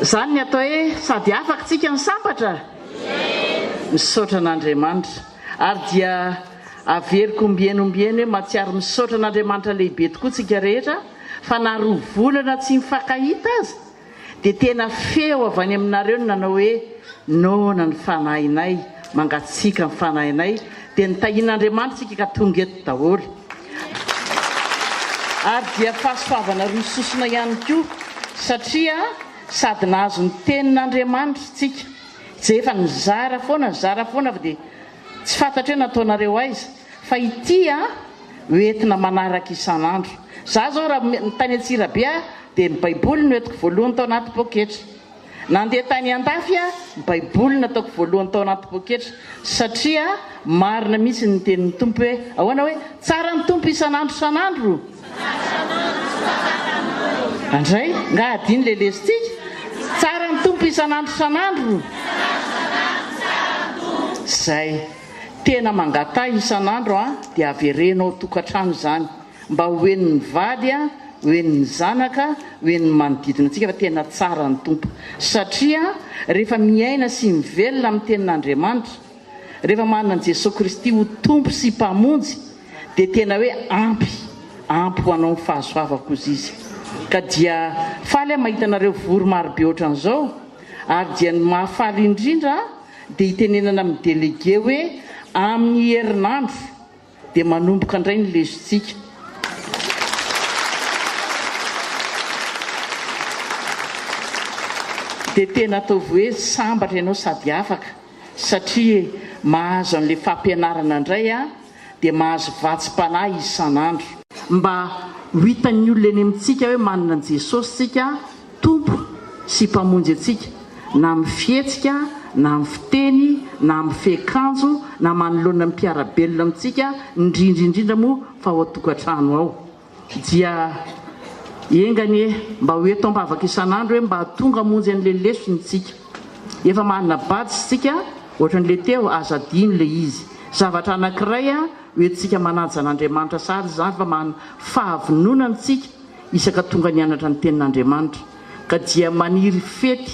Zany ny atao hoe sady afaka tsika no sambatra? Misaotra an'Andriamanitra. Ary dia averiko ombieny ombieny hoe mahatsiaro misaotra an'Andriamanitra lehibe tokoa tsika rehetra fa na roa volana tsy mifankahita aza Dia tena feo avy any aminareo no nanao hoe, Noana ny fanahinay, mangatsiaka ny fanahinay, dia nitahian'Andriamanitra isika ka tonga eto daholo. Ary dia fahasoavana roa sosona ihany koa, satria sady nahazo ny tenin'Andriamanitra isika, izay efa nizara foana, nizara foana fa dia tsy fantatro hoe nataonareo aiza, fa ity an, hoentina manaraka isan'andro. Za zao raha tany Antsirabe aho dia ny baiboly no entiko voalohany tao anaty poketra. Nandeha tany andafy aho, ny baiboly no nataoko voalohany tao anaty poketra satria marina mihitsy ny tenin'ny Tompo hoe ahoana hoe tsara ny Tompo isan'andro isan'andro. Andray, nga adino le lesotsika? Tsara ny Tompo isan'andro isan'andro. Zay. Tena mangataha isan'andro an, dia avereno ao tokantrano izany, mba ho henon'ny vady an, ho henon'ny zanaka, ho henon'ny manodidina antsika fa tena tsara ny Tompo. Satria rehefa miaina sy mivelona amin'ny tenin'Andriamanitra, rehefa manana an'i Jesoa Kristy ho Tompo sy Mpamonjy dia tena hoe ampy, ampy ho anao ny fahasoavako hozy Izy. Ka dia faly aho mahita anareo vory marobe ohatran'izao, ary dia ny mahafaly indrindra dia itenenana amin'ny délégué hoe amin'ny herinandro dia manomboka indray ny lesontsika. Dia tena ataovy hoe sambatra ianao sady afaka satria mahazo an'ilay fampianarana indray dia mahazo vatsim-panahy isan'andro. Mba ho hitan'ny olona eny amintsika hoe manana an'i Jesosy isika, Tompo sy Mpamonjy antsika, na amin'ny fihetsika, na amin'ny fiteny, na amin'ny fiakanjo, na manoloana ny mpiara-belona amintsika, indrindra indrindra moa fa ao an-tokantrano ao. Dia enga anie mba ho eto am-bavaka isan'andro hoe mba tonga hamonjy an'ilay lesona isika. Efa manana badge isika, ohatran'ilay teo, aza adino ilay izy. Zavatra anankiray hoentintsika manaja an'Andriamanitra sahady izany fa manana fahavononana isika isaka tonga nianatra ny tenin'Andriamanitra. Ka dia maniry fety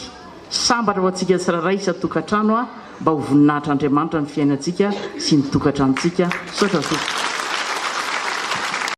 sambatra ho antsika tsirairay isan-tokantrano aho mba ho voninahitr'Andriamanitra ny fiainantsika sy ny tokantranontsika. Misaotra tompoko.